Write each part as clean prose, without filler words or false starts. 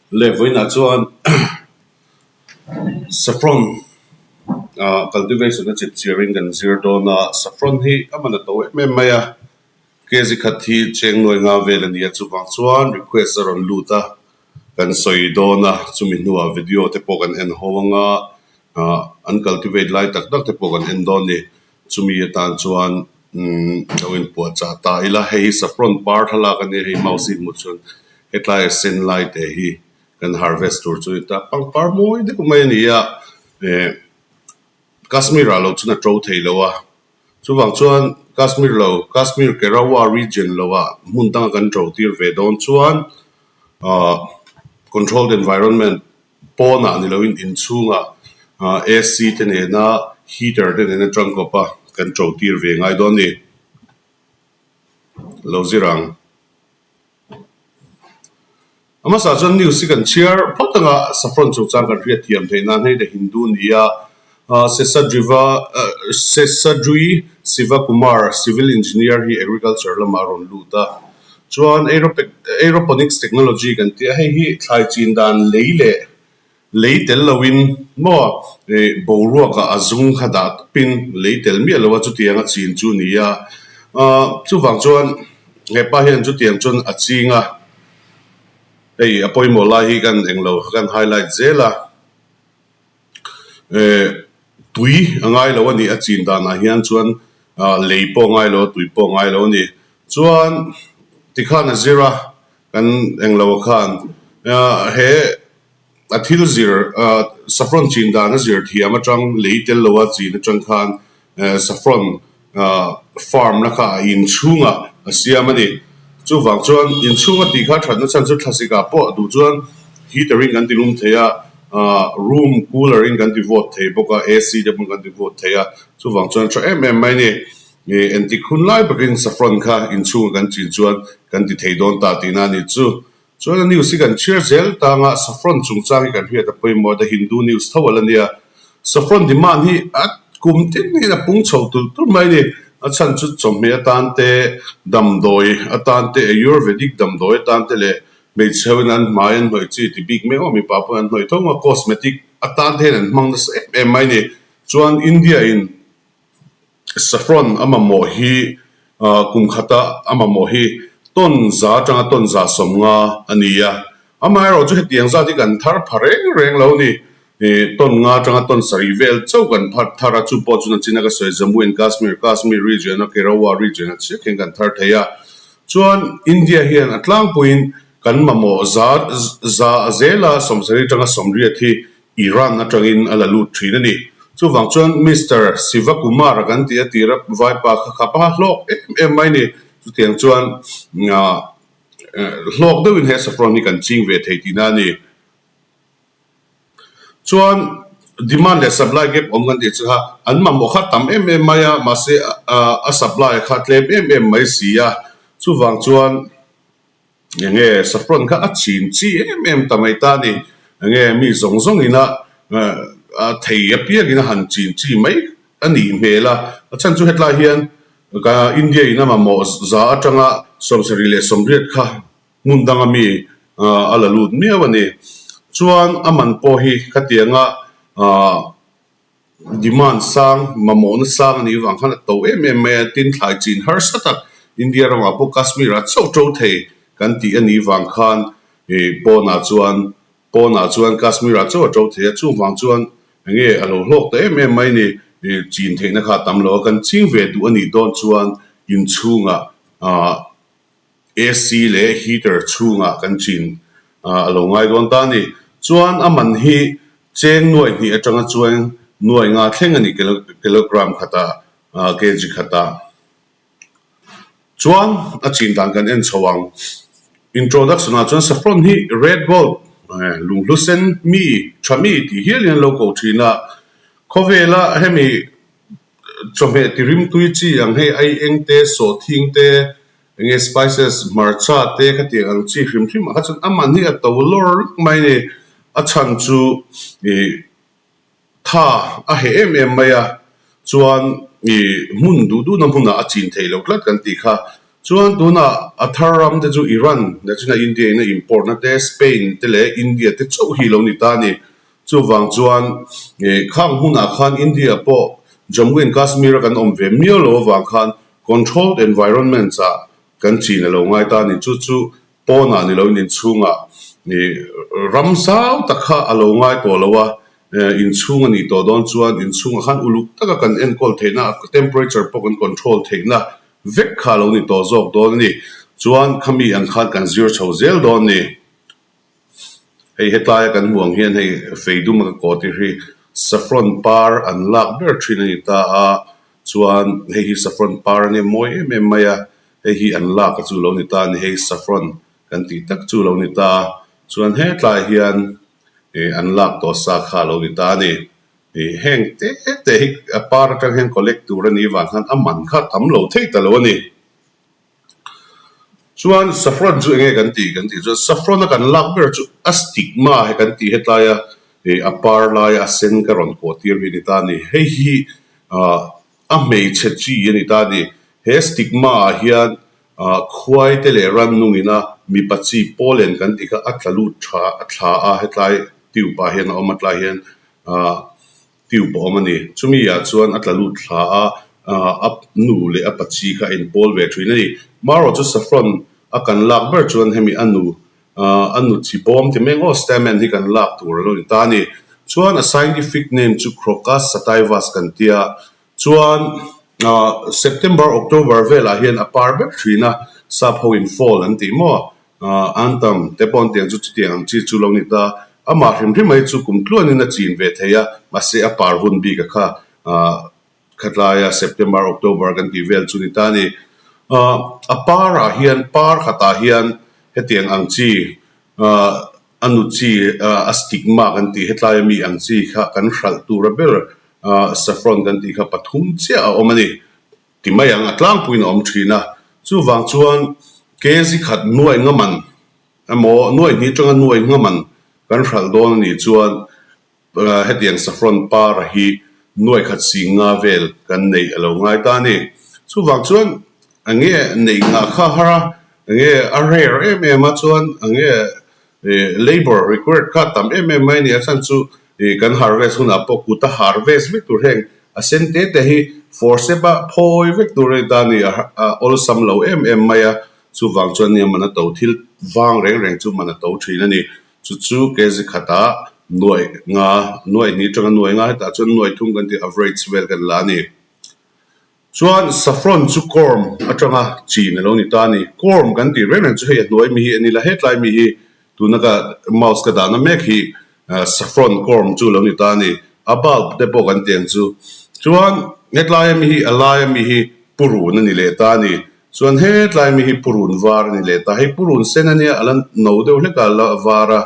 Le vawiinah chuan saffron ah cultivation a chip chiarin kan zir dawn a saffron hi a man a to em em mai a kg khat hi cheng nuai nga vel a ni a chuvang chuan request a rawn lut a kan sawi dawn a chumi hnuah video te pawh kan en ho anga ah an cultivate lai tak tak te pawh kan en dawn a ni chumi atan chuan umm lo inpuahchah ta ila hei hi saffron par thlalak a nia hei mouse hi hmuh chuan hetlai a sen lai te hi kan harvest tur chu a ni ta pangpar mawi deuh mai a ni a eh Kashmir ah lo chuan a to thei lo a chuvang chuan Kashmir lo Kashmir Kerawa region lo ah hmun danga kan to tir ve dawn chuan ah controlled environment Pawnah ni loin inchhungah AC te nena heater te nena tangkawp a kan to tir ve ngai dawn a ni. Lo zir ang. A hmasa chuan news hi kan chhiar phawt anga saffron chungchang kan hriat thiam theih nan hei The Hindu nia Sesadriva Sesadri Sivakumar civil engineer hi agriculture lamah a rawn lut a. Chuan aeroponics technology kan tih a, hei hi thlai chin dan lei leh lei tel loin maw boruakah a zung kha dah tawpin lei tel miah lo a chutiang a chin chu a ni a. Chuvang chuan hepa hian chutiang chuan a ching a, hei a pawimawh lai hi kan englo kan highlight zel a. Eh tui a ngai lo a ni a chin danah hian chuan ah lei pawh a ngai lo a tui pawh a ngai lo a ni chuan tikhan a zir a kan englo khan ah he a thil zir ah saffron chin dan a zir thiam atang lei tel lo a chin atang khan eh saffron ah farm na kha a inchhungah a siam a ni. Chuvang chuan inchhunga tih kha thatna chhan chu thlasik ah pawh duh chuan heater in kan ti lum thei a, ah room cooler in kan ti vawt thei bawk a, AC te pawn kan ti vawt thei a, chuvang chuan tha em em mai a ni. Ih entik hun lai bakin saffron kha inchhunga kan chin chuan kan ti thei dawn ta tihna a ni chu. Chuan a news hi kan chhiar zel tang a, saffron chungchang hi kan hriat a pawimawh a, the Hindu news tho ala nia. Saffron demand hi a kum tin hian a pung chho tulh tulh mai a ni. A chhan chu chawhmeh atan te, damdawi atan te, Ayurvedic damdawi atan te leh hmeichhe hoin an hmai an hnawih chi ti bik mek a, mipa pawhin an hnawih tho ang a, cosmetic atan te hian an hmang nasa em em mai a ni. Chuan India in Saffron a mamawh hi kum khata a mamawh hi tawn za atanga tawn za 50 a ni a. Amaherawhchu hetiang zat hi kan thar pha reng reng lo a ni. Tawn nga atanga tawn sarih vel chauh kan phar thar a, chu pawh chu nachina ka sawi Jammu and Kashmir, Kashmir region a Kerawa region a chiah khian kan thar thei a. Chuan India hian a tlangpuiin kan mamawh za za zela 70 atanga 80 hi Iran atangin a la lut thin a ni. Chuvang chuan Mister Sivakumar a kan tih a tira vaipa kha khap a hlawk em em mai ni. Chutiang chuan hlawk deuhin he saffron hi kan ching ve thei tihna a ni. Chuan demand leh supply gap awm kan tih chu kha an mamawh kha tam em em mai a, mahse a supply kha tlem em em mai si a. Chuvang chuan. Enge saffron kha a chin chi em em ta mai ta a ni. Enge mi zawng zawng ina a thei apiang in a han chin chi mai a nih hmel a. A chhan chu hetlai hian ka India in a mamawh za atanga 78 kha hmun danga mi a la lut miau a ni. Chuan a man pawh hi khatianga ah. Demand sang, mamawhna sang a nih vang khan a to em em mai a, tin thlai chin harsa tak India ramah pawh Kashmir ah chauh to thei kan tih a nih vang khan ih pawnah chuan pawnah chuan Kashmir ah chauh a to thei a, chung vang chuan enge a lo hlawk ta em em mai ni ih chin theihna kha a tam lo a, kan ching ve duh a nih dawn chuan inchhungah ah AC leh heater chhungah kan chin a lo ngai dawn ta a ni. Chuan a man hi cheng nuai hnih atanga chuan nuai nga thleng a ni kilogram khatah kg khatah. Chuan a chin dan kan en chho ang. Introduction ah chuan saffron hi red gold lunghlu sen mi tha mi tih hialin an lo ko thin a. Khawvela hemi Chawhmeh ti rimtui chi ang hei ai eng te, sawhthing te, enge spices, hmarcha te khatiang ang chi hrim hrim ah kha chuan a man hi a to lawr lawk mai a ni. A chhan chu ih tha a heh em em mai a, chuan ih hmun duh duhna hmunah a chin theih loh tlat kan tih kha. Chuan tunah a thar ram te chu Iran leh china India in a import na te, Spain te leh India te chauh hi lo ni ta a ni. Chuvang chuan khang hmunah khan India pawh Jammu and Kashmir a kan awm ve miau lo avang khan controlled environments ah kan chin a lo ngai ta a ni. Chu chu pawnah ni loin inchhungah ram zau tak kha a lo ngai tawh lo a, inchhung a nih tawh dawn chuan inchhungah khan uluk taka kan enkawl theihna temperature pawh kan control theihna vek kha a lo ni tawh zawk dawn a ni. Chuan khami ang khan kan zir chho zel dawn a ni. Hei hetlaia kan hmuh ang hian hei fei dum a ka kaw tir hi saffron par an lak ber thin a ni ta a, chuan hei hi saffron par a nia mawi em em mai a, hei hi an lak a chu lo ni ta a ni, hei saffron kan tih tak chu lo ni ta a, chuan hetlaiah hian ih an lak tawh sa kha a lo ni ta a ni. Ih heng te te hi a par atang hian collect tur a nih vang khan a man kha tam lo thei ta lo a ni. Chuan saffron chu enge kan tih kan tih chuan saffron a kan lak ber chu a stigma he kan tih hetlai a ih a par laia a sen ka rawn kawh tir hi a ni ta a ni. Hei hi ah a hmeichhe chi a ni ta a ni. He stigma ah hian ah khuai te leh rannung ina mipa chi pollen kan tih kha a tla lut tha a thla a hetlai tube ah hian a awm a tlai hian ah Tube a awm a ni. Chumi ah chuan a tla lut thla a, a nu leh a pachi kha a inpawl ve thin a ni. Marawh chu saffron a kan lak ber chuan hemi a nu, a nu chi bawm ti mai ang aw, stamen hi kan lak tur a lo ni ta a ni. Chuan a scientific name chu Crocus sativus kan tia. Chuan September, October velah hian a par ber thin a, sap ho in fall an tih maw? Antam te pawh an tiang chu chutiang ang chi chu lo ni ta. Amah hrim hrim mai chu kum tluanin a chin ve thei a, mahse a par hun bik a kha khatlaia September, October kan tih vel chu ni ta a ni. A parah hian par khatah hian hetiang ang chi a nu chi a stigma kan tih hetlaia mi ang chi kha kan hralh tura ber saffron kan tih kha pathum chiah a awm a ni. Ti mai ang, a tlangpuiin a awm thin a. Chuvang chuan kg khat nuai nga man emaw nuai hnih atanga nuai nga man kan hralh dawn a nih chuan hetiang saffron para hi nuai khat sing nga vel kan neih a lo ngai ta a ni. Chuvang chuan eng nge neih ngah kha har a, eng nge a rare em em a chuan eng nge Labour required kha tam em em mai a ni a chhan chu kan harvest hunah pawh kut a harvest vek tur heng a sen te te hi forcep a phawi vek tur a ni ta a ni a awlsam lo em em mai a chuvang chuan nia man a to thil vang reng reng chu man a to thin a ni chu chu kg khatah nuaih nga nuaih hnih atanga nuaih nga hetah chuan nuaih thum kan tih average vel kan la a ni. Chuan saffron chu corm atanga chin a lo ni ta a ni. Corm kan tih reng reng chu hei a hnuai mi hi a ni la, hetlai mi hi tuna ka mouse ka dahna mek hi saffron corm chu a lo ni ta a ni. A bulb te pawh kan tih ang chu. Chuan hetlai ami hi a lai ami hi purun a ni leh ta a ni. Chuan hetlai mi hi purun var a ni leh ta. Hei purun sen a nia a la no deuh hlek a a la var a.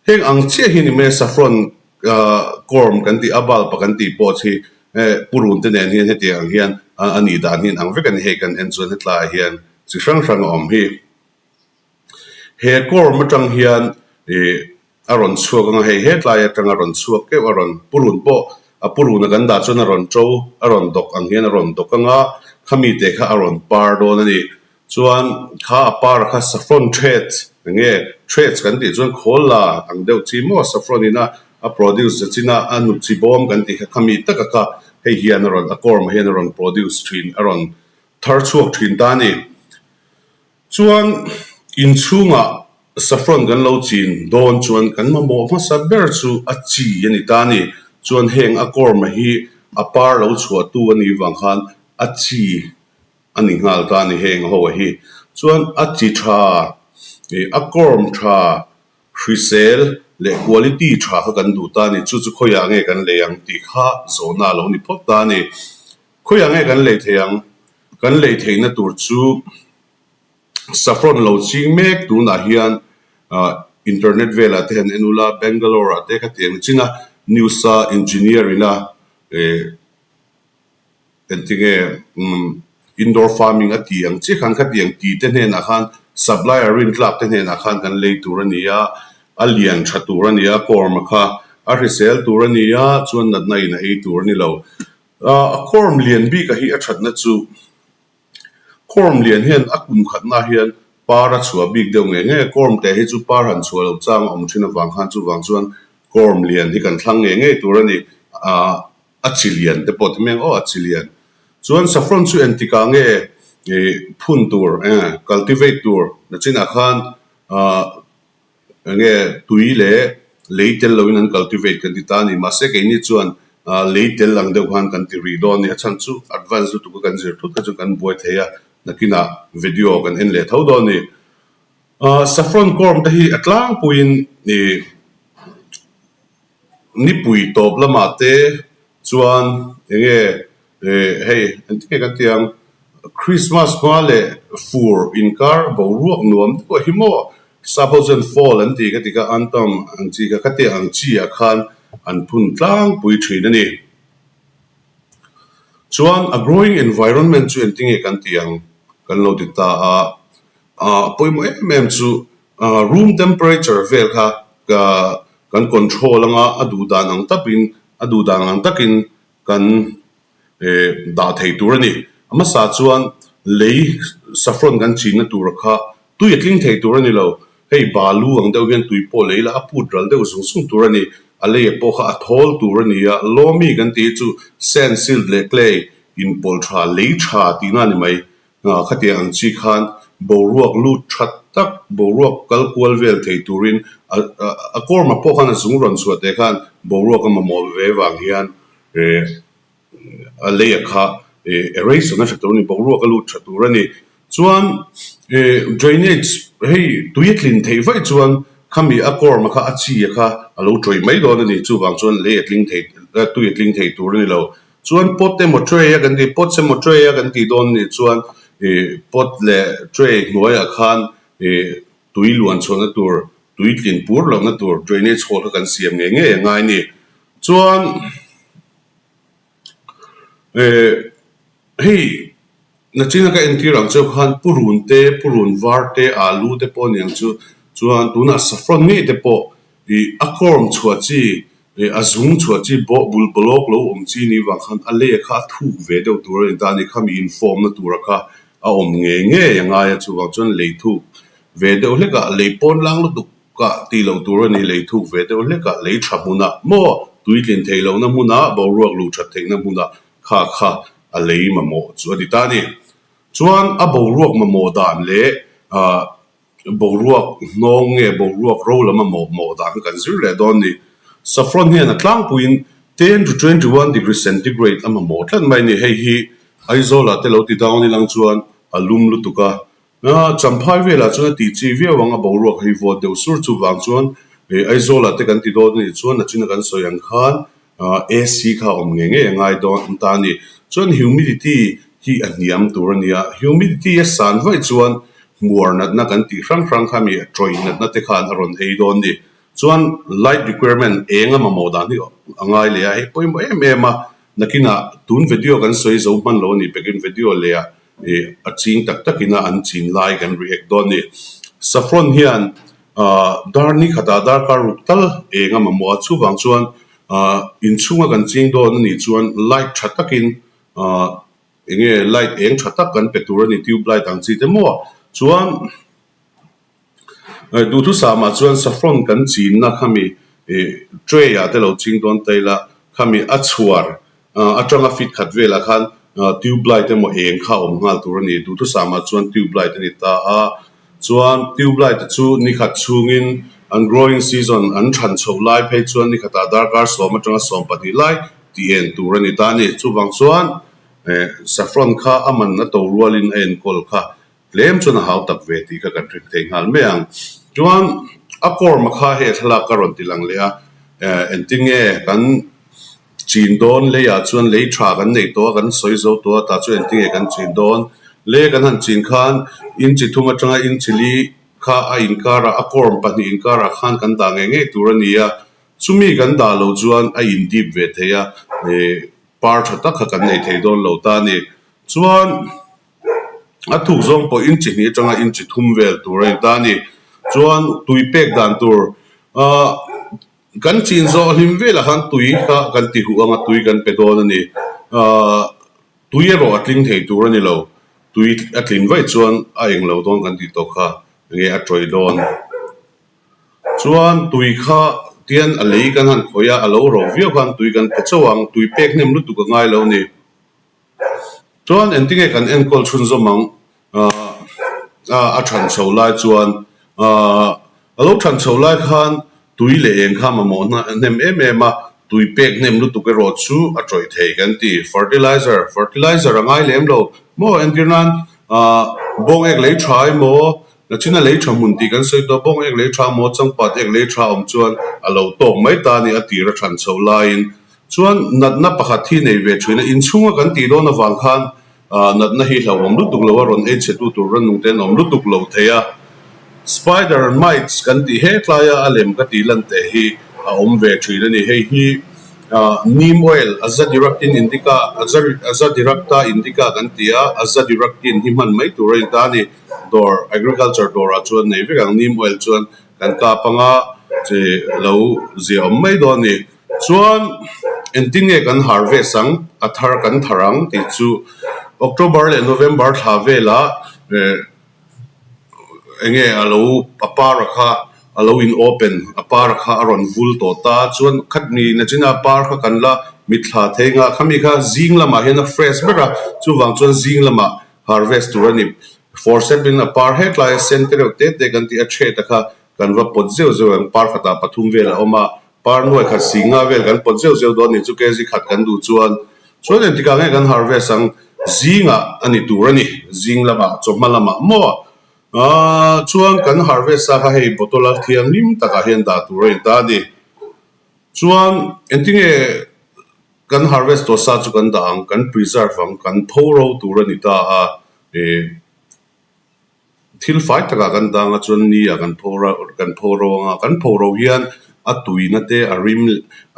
Heng ang chiah hi ni mai saffron corm kan tih a bulb a kan tih pawh hi purun te nen hian hetiang ang hian a nih dan hi an ang vek a ni hei kan en chuan hetlaiah hian chi hrang hrang a awm hi. He corm atang hian ih a rawn chhuak ang a hei hetlai atang a rawn chhuak keuh a rawn purun pawh a purun a kan dah chuan a rawn to a rawn dawk ang hian a rawn dawk ang a khami te kha a rawn par dawn a ni. Chuan kha a par kha saffron threads eng nge threads kan tih chuan khawl la ang deuh chi maw saffron ina a produce za chin a a nu chi bawm kan tih kha khami taka kha hei hian a rawn a corm hian a rawn produce thin a rawn thar chhuak thin ta a ni. Chuan inchhungah saffron kan lo chin dawn chuan kan mamawh hmasa ber chu a chi a ni ta a ni. Chuan heng a corm hi a par lo chhuah tu a nih vang khan a chi a ni nghal ta a ni heng ho a hi chuan a chi tha ih a corm tha hrisel leh quality tha kha kan duh ta a ni chu chu khawiah nge kan lei ang tih kha zawhna a lo ni phawt ta a ni khawiah nge kan lei thei ang kan lei theihna tur chu saffron lo ching mek tunah hian ah internet velah te han en ula Bangalore ah te khatiang chin a news a engineer ina eh. Engtinge umm indoor farming a ti ang chiah khan khatiang ti te hnenah khan supplier rintlak te hnenah khan kan lei tur a ni a, a lian tha tur a ni a, corm kha a hrisel tur a ni a, chuan natna in a ei tur a ni lo. A corm lian bik a hi a thatna chu. Corm lian hian a kum khatna hian par a chhuah bik deuh ngei ngei a, corm teh hi chu par han chhuah loh chang a awm thin avang khan chuvang chuan corm lian hi kan thlang ngei ngei tur a ni. Ahh a chi lian te pawh ti mai ang aw a chi lian. Chuan saffron chu engtikah nge ih phun tur eng cultivate tur nachinah khan ahh Eng nge tui leh lei tel loin an cultivate kan ti ta a ni. Mahse keini chuan lei tel ang deuh khan kan ti rih dawn a ni. A chhan chu advance lutuk a kan zir thut kha chu kan buai thei a, nakinah video kan en leh tho dawn a ni. Saffron corm te hi a tlangpuiin ih Nipui tawp lamah te chuan eng nge eh hei engtin nge kan tih ang Christmas hma leh fur inkar boruak nuam deuh a hi maw sap ho chuan fall an tih ka ti kha antam ang chi kha khatiang ang chi ah khan an phun tlangpui thin a ni. Chuan a growing environment chu engtin nge kan tih ang kan lo ti ta a ah pawimawh em em chu ah room temperature vel kha kan control anga a duh dan ang takin a duh dan ang takin kan eh dah thei tur a ni. A hmasa chuan lei saffron kan chinna tur kha tui a tling thei tur a ni lo. Hei balu ang deuh hian tui pawh lei la a put ral deuh zung zung tur a ni. A leia pawh kha a thawl tur a ni a, loamy kan tih hi chu sand, silt leh clay inpawlh tha, lei tha tihna a ni mai. Khatiang ang chi khan boruak lut tha tak, boruak kal kual vel thei turin a kawrma pawh khan a zung rawn chhuah teh khan boruak a mamawh ve vang hian a leia kha aeration a tha tur a ni, boruak a lut tha tur a ni. Chuan drainage hei tui a tlin theih vaih chuan khami a kawrma kha a chi a kha a lo tawih mai dawn a ni. Chuvang chuan lei a tling thei tui a tling thei tur a ni lo. Chuan pot emaw tray a kan tih pots emaw tray a kan tih dawn anih chuan ih pot leh tray hnuaiah khan ih tui luan chhuahna tur tui tlin pur lohna tur drainage hole kha kan siam ngei ngei a ngai a ni. Chuan eh hei nachina ka entir ang cheu khan purun te purun var te alu te pawh a ni ang chu chuan tunah saffron ngei te pawh ih a kawm chhuah chi Ih a zung chhuah chi bawh bul bawlawk lo awm chi ni vang khan a lei kha a thuk ve deuh tur a ni ta a ni. Khami inform na tura kha a awm ngei ngei a ngai a, chuvang chuan lei thuk ve deuh hlek ah lei pawn lang lutuk ah tih loh tur a ni. Lei thuk ve deuh hlek ah lei tha hmunah maw tui tlin theih lohna hmunah boruak luh that theihna hmunah kha kha a lei mamawh chu a ni ta a ni. Chuan a boruak mamawh dan leh ah Boruak hnawng nge boruak ro lam a mawh mawh dan kha kan zir leh dawn ni. Saffron hian a tlangpuiin 10-21 degree centigrade a mamawh tlat mai ni. Hei hi Aizawlah te lo ti down ilang chuan a lum lutuk a. Champhai velah chuan a tih chi viau ang a boruak hei vawt deuh sur chuvang chuan Aizawlah te kan ti dawn a nih chuan nachina kan sawi ang khan AC kha a awm ngei ngei a ngai dawn ta a ni. Chuan humidity hi a hniam tur a nia. Humidity a san vaih chuan hmuar natna kan tih hrang hrang kha mi a tawih natna te khan a rawn ei dawn a ni. Chuan light requirement eng a mamawh dan hi a ngai leh a, hei pawimawh em em a. Nakinah tun video kan sawi zo hman lo a ni pekin video leh ah ih a ching tak takin a an chin lai kan react dawn a ni. Saffron hian Ahh dar ni khatah darkar ruk tal eng a mamawh a, chuvang chuan ahh inchhunga kan ching dawn a nih chuan light tha takin ahh eng nge light eng tha tak kan pe tur a ni tube light ang chi te maw chuan duhthusam ah chuan saffron kan chinna khami ih tray ah te lo ching dawn ta ila khami a chhuar Atanga fit khat velah khan tube light emaw eng kha a awm nghal tur a ni. Duhthusam ah chuan tube light a ni ta a, chuan tube light te chu ni khat chhungin an growing season an than chhoh lai phei chuan ni khatah darkar sawm atanga 12 lai tih en tur a ni ta a ni. Chuvang chuan saffron kha a man a to rualin a enkawl kha Tlem chuan a hau tak ve tih kha kan ring thei nghal mai ang. Chuan a kawrma kha hei a thlalak ka rawn ti lang leh a, engtin nge kan chin dawn leiah chuan lei tha kan nei tawh a, kan sawi zo tawh a, tah chuan engtin nge kan chin dawn. Lei kan han chin khan inchi thum atanga inchi li kha a inkarah a kawrm pahnih inkarah khan kan dah ngei ngei tur a ni a, chumi kan dah loh chuan a indip ve thei a, par tha tak kha kan nei thei dawn lo ta a ni. Chuan. A thuk zawng pawh inchi hnih atanga inchi thum vel tur a ni ta a ni. Chuan tui pek dan tur ahh kan chin zawh hlim velah khan tui kha kan ti huh anga tui kan pe dawn a ni. Ahh tui erawh a tling thei tur a ni lo. Tui a tlin vaih chuan a eng lo dawn kan tih tawh kha enge a tawih dawn. Chuan tui kha tian a lei kan han khawih a, a lo ro viau khan tui kan pe chauh ang, tui pek hnem lutuk a ngai lo a ni. Chuan engtinge kan enkawl chhunzawm ang a than chho lai chuan a lo than chho lai khan tui leh eng kha mamawh hnem em em a, tui pek hnem lutuk erawh chu a tawih thei kan ti. Fertilizer, Fertilizer a ngai lem lo maw entir nan bawng ek lei tha emaw nachina lei tha hmun tih kan sawi tawh bawng ek lei tha emaw changpat ek lei tha awm chuan a lo tawk mai ta a ni a tir a than chho laiin. Chuan natna pakhat hi nei ve thin a, inchhunga kan tih dawn avang khan natna hi hlauhawm lutuk lo a, rawn ei chhe tu tur rannung te an awm lutuk lo thei a. Spider mites kan tih hetlai a a lem ka tih lan teh hi a awm ve thin a ni. Hei hi neem oil, Azadirachtin indica, Azadirachta indica kan ti a, Azadirachtin hi hman mai tur a ni ta a ni. Dawr, agriculture dawrah chuan nei vek ang neem oil chuan kan kap anga che lo ziahawm mai dawn a ni. Chuan engtin nge kan harvest ang, a thar kan thar ang tih chu October leh November thla velah eh enge a lo a par a kha a lo in open a par a kha a rawn vul tawh ta chuan khatni nachina a par kha kan la mitthla thei nga khami kha zing lamah hian a fresh ber a chuvang chuan zing lamah harvest tur a ni. Forcep in a par hetlai a sen te reuh te te kan tih a thet a kha kan va pawt zeuh zeuh ang par khatah pathum vel a awm a. Par nuai khat si nga vel kan pawt zeuh zeuh dawn ni chu kg khat kan duh chuan chuan engtikah nge kan harvest ang zingah a ni tur a ni zing lamah chawhma lamah maw aah chuan kan harvest a kha hei bottle a thianghlim takah hian dah tur a ni ta a ni chuan engtinge kan harvest tawh sa chu kan dah ang kan preserve ang kan pho ro tur a ni ta a ih. Thil fai takah kan dang a chuan ni ah kan pho kan pho ro ang a, kan pho ro hian a tuina te a rim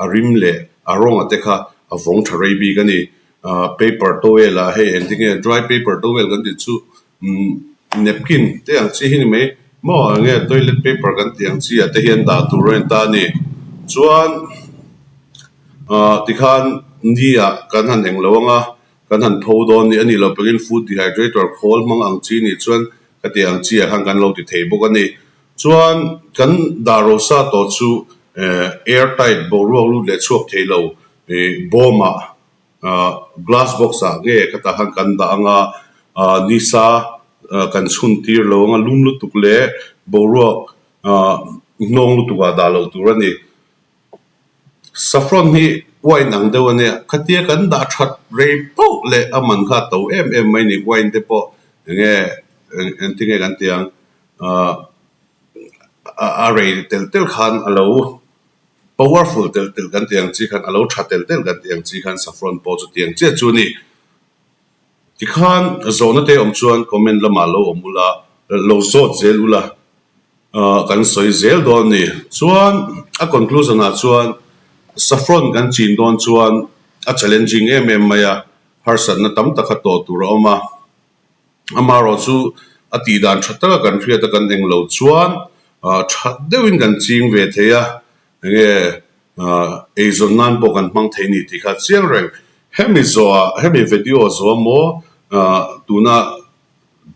a rim leh a rawnga te kha a vawng tha rei bik a ni. Ahh paper towel ah hei engtin nge dry paper towel kan tih chu umm napkin te ang chi hi ni mai maw eng nge toilet paper kan tih ang chi ah te hian dah tur a ni ta a ni. Chuan ahh tikhan ni ah kan han englo ang a. Kan han pho dawn ni a nih loh pawhin food dehydrator khawl hmang ang chi nih chuan ka tih ang chi ah khan kan lo ti thei bawk a ni. Chuan kan dah rosa tawh chu air tight boruak lut leh chhuak thei lo bawm ah glass box ah nge khatah khan kan dah ang a, nisa kan chhun tir lo ang a lum lutuk leh boruak hnawng lutuk ah dah loh tur a ni. Saffron hi wine ang deuh a nia, khatia kan dah that rei pauh leh a man kha a to em em mai a ni, wine te pawh enge engtin nge kan tih ang ahh a rei telh telh khan a lo powerful telh telh kan tih ang chi khan a lo tha telh telh kan tih ang chi khan saffron pawh chu tiang chiah chu a ni. Tikhan zawhna te awm chuan comment lamah lo awm ula, lo zawt zel ula kan sawi zel dawn a ni. Chuan a conclusion ah chuan saffron kan chin dawn chuan a challenging em em mai a, harsatna tam tak a tawh tur a awm a. Amaherawh chu a tih dan tha taka kan hriat a kan eng lo chuan tha deuhin kan ching ve thei a, Enge eizawn nan pawh kan hmang thei ni tih kha chiang reng. Hemi zawhah, hemi video zawh maw tuna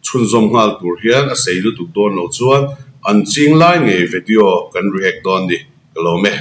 chhunzawm nghal tur hian a sei lutuk dawn loh chuan an ching lai ngei video kan react dawn ni ka lawm e.